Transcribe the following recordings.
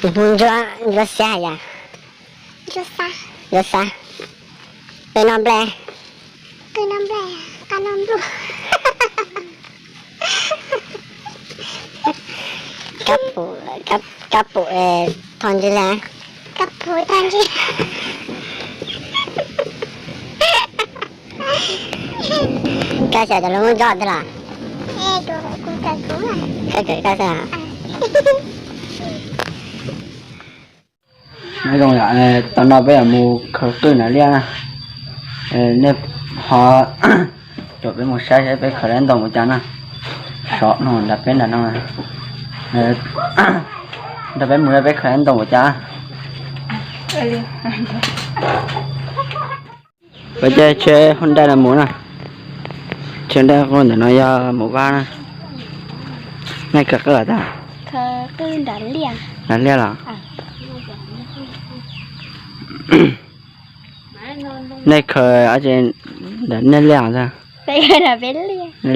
Tus Hmoob ntsuab, ntsuab xab yom? Ntsuab xab. Ntsuab xab. Qw noj nplej. Qw noj nplej, qab noj npluj. Kab pum, kab, kab pum, eh, tho ntsws li. Kab pum tho ntsws. Koj xav cov lus Hmoob ntsuab thiab los? Koj kawm koj xwb. Nyob zoo, tam no peb yuav mus khaws qwj nram liaj na. Nej ho caum peb mus saib saib peb khaws tau ntau npaum cas na. Sov no nram peb nram no, nrog peb mus saib peb khaws tau ntau npaum cas. Peb caij tsheb Honda no mus na. Tsheb Honda ntawm no yog mus vaj na. Nej khaws qwj tag? Nram liaj los? Nej khaws nram nej liaj os? Nej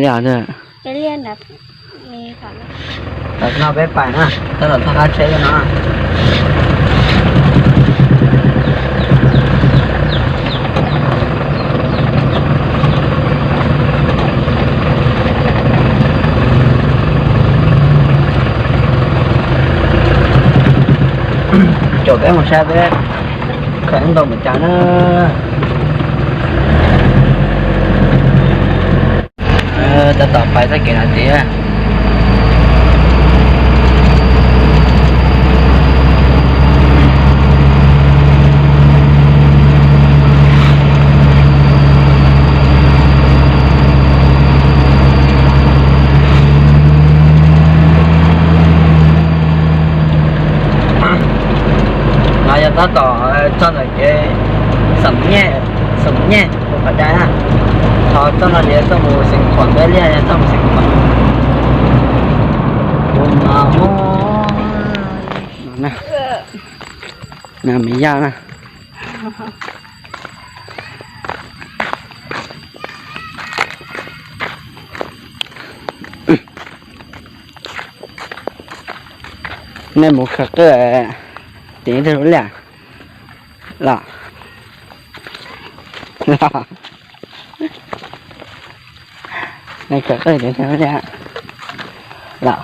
liaj os? Tam no peb pais na, tab tom thaj qab tsheb no. Caum peb mus saib peb khaws ntau npaum cas na. Tab tom pais txoj kev no tid. No yog tab tom txog ntawm kev Xoom Nyej, Xoom Nyej ua qhov dai na. Ho txoj no ces txoj mus Xeev Khuam, peb liaj txoj mus Xeev Khuam. Ua no, no me yaj na. Nej mus khaws qwj tim tej lub liaj los? Nej khaws qwj tim tej lub liaj los?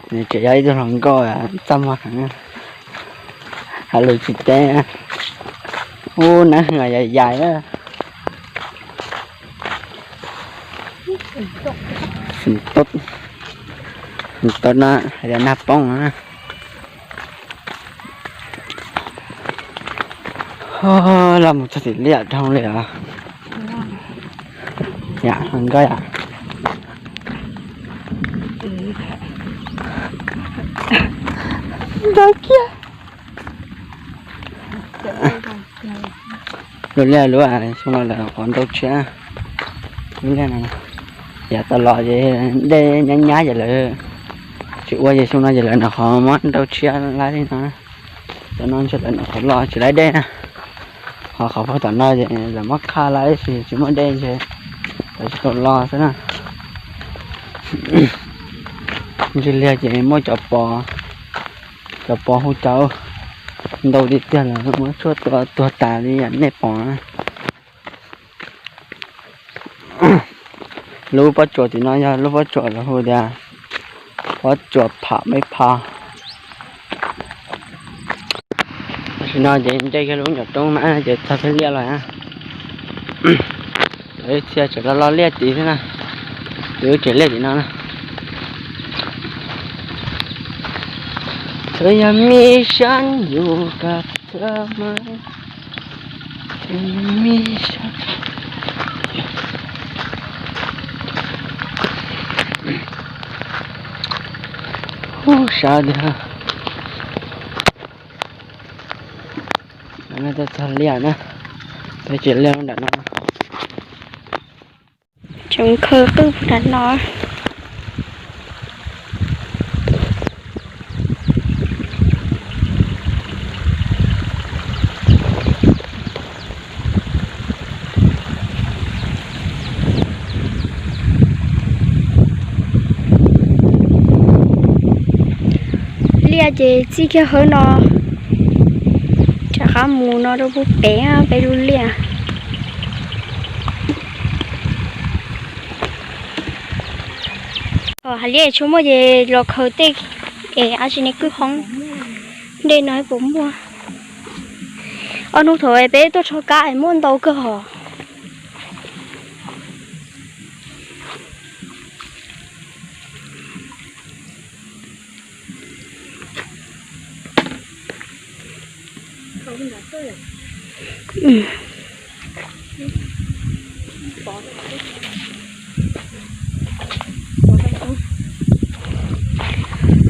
Nws tseem yog ib tug hluas nkauj txaj muag heev, hais lus tsis teb. Ub, nab hwv yais yais na. Tod no hais tias nag poob no na. Los mus txog tim liaj dhau li os. Yam hluas nkauj yom. Ntau kiag. Lub liaj lub xyoo no lawv qhov ntau tshiab. Lub liaj no yav tas los ces dej nyab nyab ces lawv tsis ua ces xyoo no ces lawv nyuam qhuav muab ntau tshiab laib li no. Cov no ntshe lawv nyuam qhuav los tsis laib dej na. Ho qhov puag tom no ces lawv muab qhaj laib tab sis tsis muaj dej ntshe lawv tsis tau los xwb na. Ntsis liag ces muaj cov pos, cov pos hu cau ntau tiag tiag lawm, muab tshuaj tua tuag tas li nej pom na. Lub pob tsuas tim no yog lub pob tsuas lawv hu tias pob tsuas Pham Meb Pha. Tam sim no ces nce kiag lub nyuam roob na ces txog peb liaj lawm na. Lawv txhia tseem los lo liaj tid thiab na. Lawv tseem liaj tim no na. Tus yog mi sab yus ka thab ma, tus yog mi sab. Ub, sab tiag. Ntawm no txog liaj na, peb tseem liaj nram no. Tseem khaws qwj puag nram no. Liaj ces txij kiag hauv no rov qab mus no rau pub pem peb lub liaj. Hais liaj tsis muaj ces los khaws tej es ab tsi ne kwj hoob dej no puas muaj. Ob hnub thaum peb tuaj rho kab es muaj ntau kawg hos.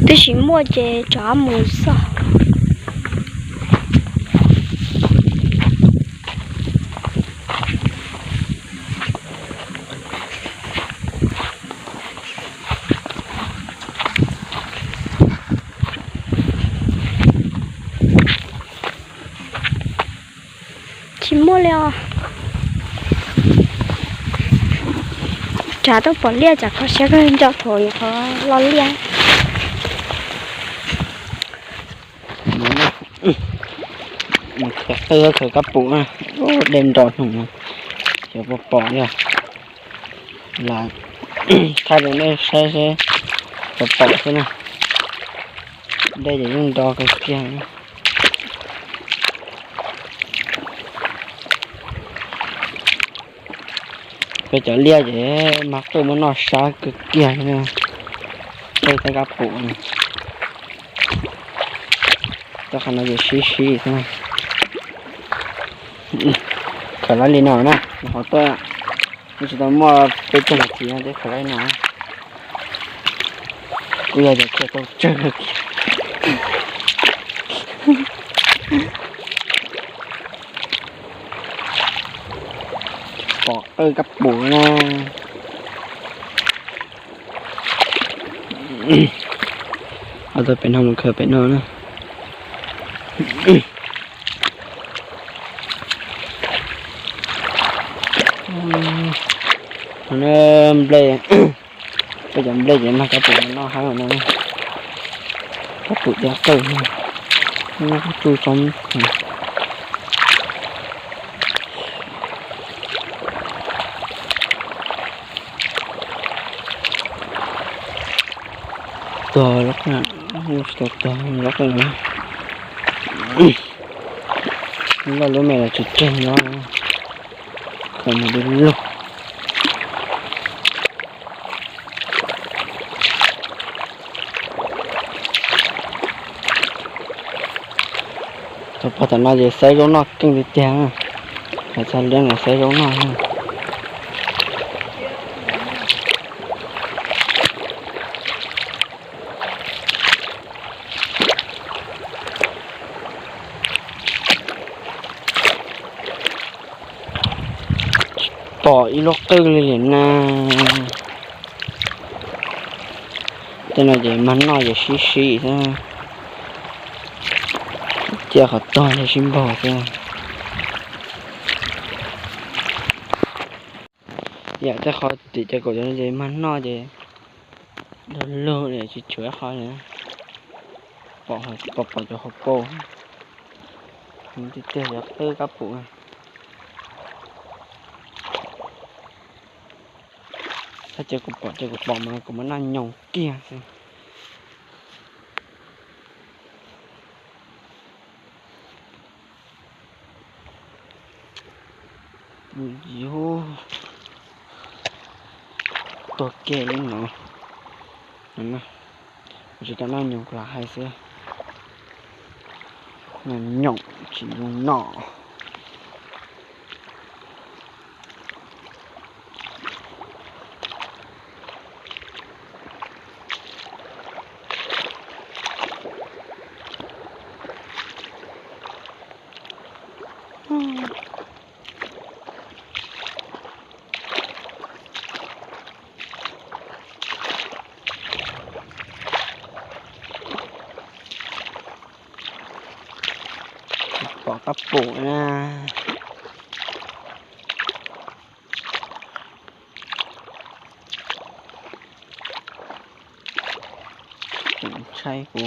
Twb tsis muaj ces rov mus xwb. Tsis muaj li os. Rov tuaj pom liaj tsam kho siab kawg nco thaum nyuam qhuav loj liaj. Khaws qwj khaws kab pum na, dej nro hnoos no, xyov puas pom li. Lam thaij rau nej saib seb puas pom xwb na. Dej ces yeej nro kawg kiag. Peb cov liaj ces mag qwj muab noj sab kawg kiag li. Qwj thiab kab pum no. Tej qhov no ces sib sib xwb na. Khaws laib li no na, nws qhov tuaj, nws tsis tau muaj peb caug nas this no ces khaws laib no. Kuj yog tias khaws tau tsawg kawg kiag. Pom qwj kab pum na. Ob tug pem no mus khaws pem no na. Nplej, peb cov nplej ces mag kab pum no noj heev no. Kab pum thiab qwj, noj tsuj tso. Tuag loj, tsis tau tuag loj. Loj lub me los tsis tseg nyob, khaws mus li lug. Thaum pog tom no ces xaiv zaub noj keej tiag tiag, hais txog liab no xaiv zaub noj. Tsis pom ib lub qwj li li na. Tej no ces mag noj ces sib sib xwb, cia qhov tuag ces sib npaug xwb. Yam tej qhov tim cov kaum cov no ces mag noj ces lug lug li tsis tshuav ib qho li. Pom, pom cov hauv paus. Tiag tiag cov qwj kab pum. Tab sis kuv pom ces kuv pom mas kuv muab noj nyoos kiag xwb. Yus tuag kiag li no. Kuv tsis tau noj nyoos kuv lam hais xwb. Noj nyoos tsis zoo noj. Pom kab pum na. Tseem ntshai kuv.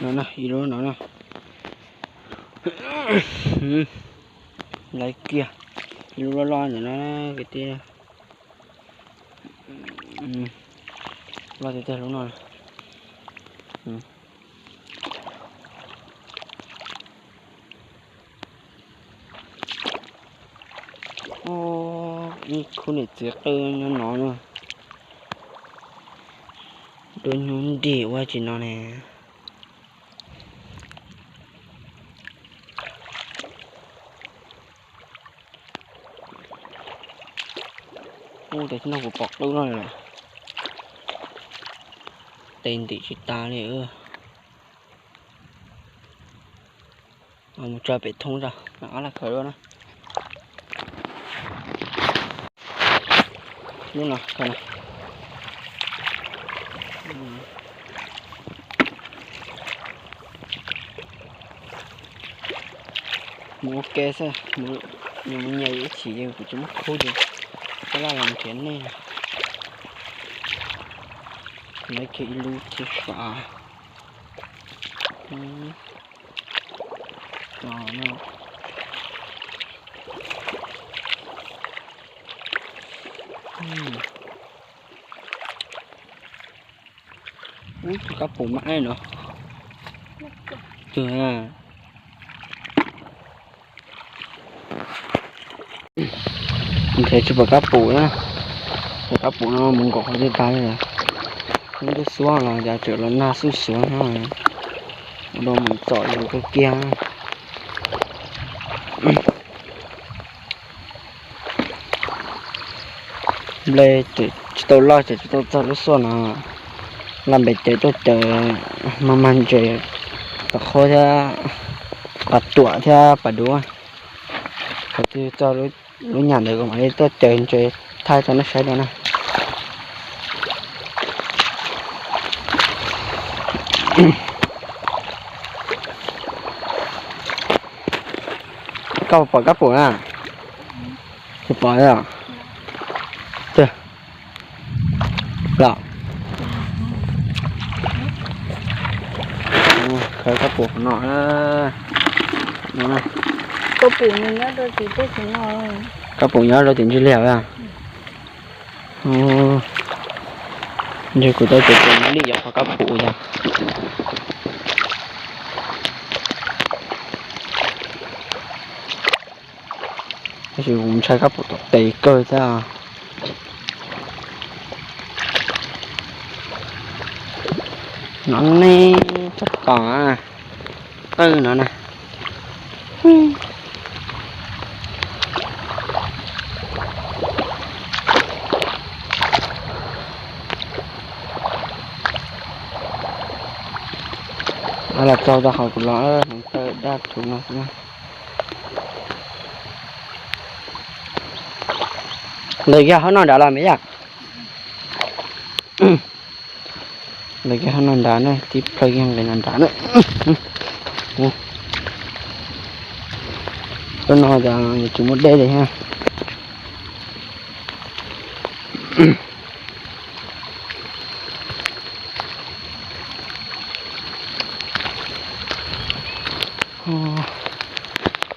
No na, ib lub no na. Laiv kiag, ib lub loj loj ntawm no kwv tij. Loj tiag tiag lub no. Ib khub niam txiv qwj nyob no na. Dua nyuj nrim ua tsis no ne. Ub, tab sis no kuv pom qwj loj lawm. Tes ntim tsis tas li. Mus tso pem thoob tso, ob laj khaws dua na. Lub no, mus ua ke xwb, yus mus nyias ib chim ces kuv tsis muab khub ces tab laj los nrhiav nej. Laiv kiag ib lub thiab sav. Ub, tus kab pum mas no. Tus ntshe tsis pom kab pum na. Pom kab pum no mus nkaum qhov twg tag li lawm. Hnub twb xuab los cas tseem los nag xuj xuav no. Ua rau mus txom yus kawg kiag. Nplej tsis tau loj ces tsis tau txog lub xuaj no. Laj npes ces tuaj caws mag mag ntses, tom qhov thiab pas tuam thiab pas duv. Qhov twg txog lub nyam ntawd kuv mam li tuaj caws ntses thaij rau nej saib dua na. Koj pom kab pum na? Tsis pom os. Los, khaws kab pum no. Kab pum nyob rau tim ntsis liaj. Ntshe kuv tau caws caws li yog qhov kab pum yog. Tab sis kuv ntshai kab pum tom tes kawg thiab. No ne, tsob tom qwj no na. Los txog rau hauv kuv los hneev taw daj rhuv no xwb. Lawv kiag hauv no nrad los me yom. Lawv kiag hauv no nrad na, tib plhaw kiag nqis no nrad na. Lub no cas tsis muaj dej li thiab.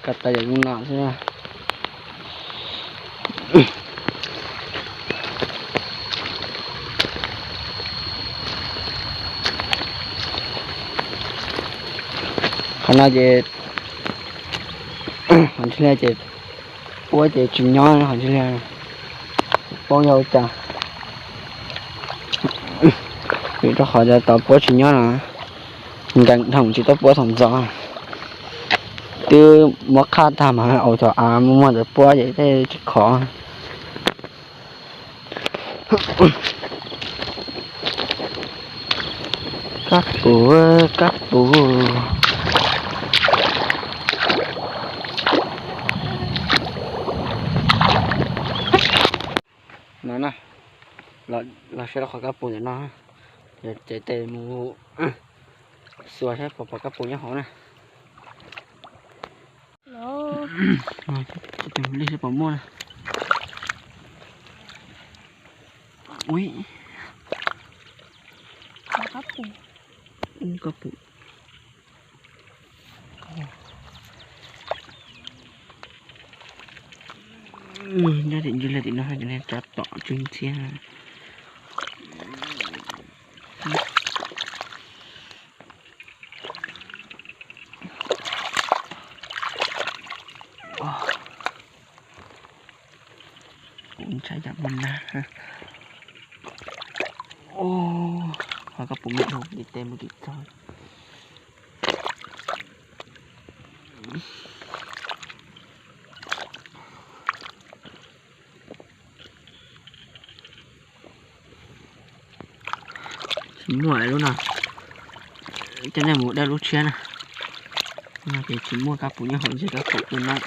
Kab tas yam zoo no xwb. Qhov no ces, qhov ntsis liaj ces puab ces tsis nyob, qhov ntsis liaj paub yog ua cas. Vim rau qhov cov tod puab tsis nyob no, nkees dhau tsis tau puab thaum ntxov. Twb muab qhaj tag mas ua cov av muaj muaj ntawd puab ces tej tsis khov. Kab pum, kab pum. Los saib rau qhov kab pum ntawm no, yog cev tes mus xuas saib puas pom kab pum nyob hauv na. Li saib puas muaj na. Ui, kab pum. Nyob tim ntsis li tim no, tsov tom tsw ntxhiab. Kuv ntshai yam mus nag. Ho kab pum me dua, tes mus tim txog. Tsis muaj lub no, coj nej mus dab lub tshiab na. Ces tsis muaj kab pum nyob hauv, ntshe kab pum tu noob.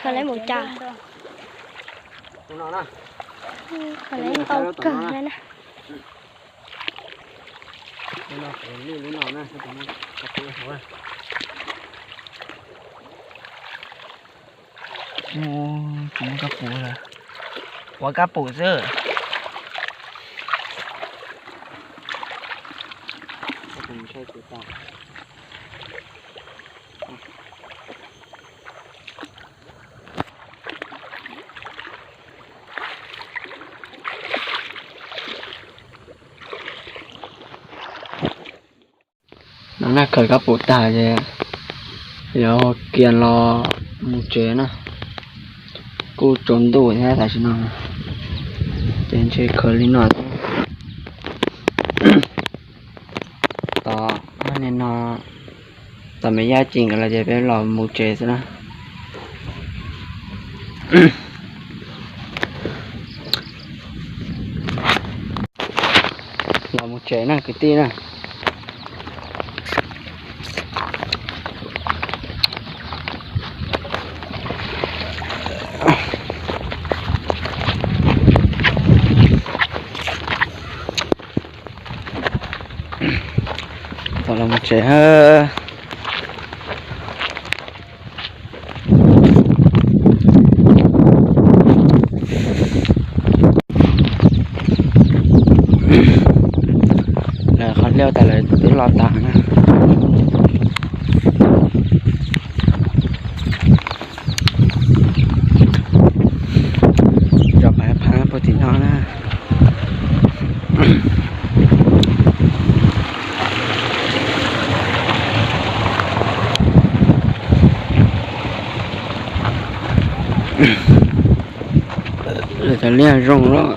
Khaws lawv mus cas? Khaws lawv ntau kawg na. Tsis muaj kab pum lawm, quav kab pum xwb. No na, khaws kab pum tag ces yuav kiag los mus tsev na. Kuj tsaus ntuj thiab tam sim no, ces ntshe khaws li no xwb. Tom no, tom me yaj cim nkawd los ces peb los mus tsev xwb na. Los mus tsev na kwv tij na. Txog los mus tsev. Lawv qhov liaj tas lawv twb los tas na. Cov phav phav puag tim no na. Lawv cov liaj zoo lawm.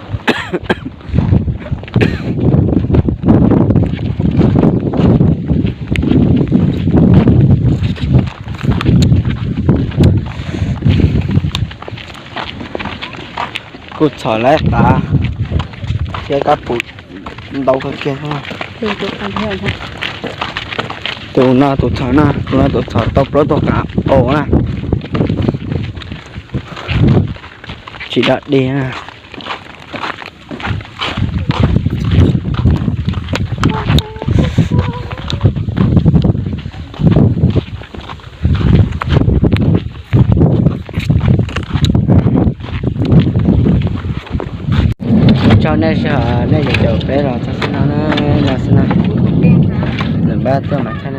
Kuj txhom lawm tas thiab, kab pum ntau kawg kiag. Tus no tus txhom na, tus no tus txhom tau plaub tug qav qaus na. Tsis dog dig na. Ua tsaug nej sij hawm nej caum peb los txog xwb no na, no xwb na. Lwm npab tuaj mam thaij.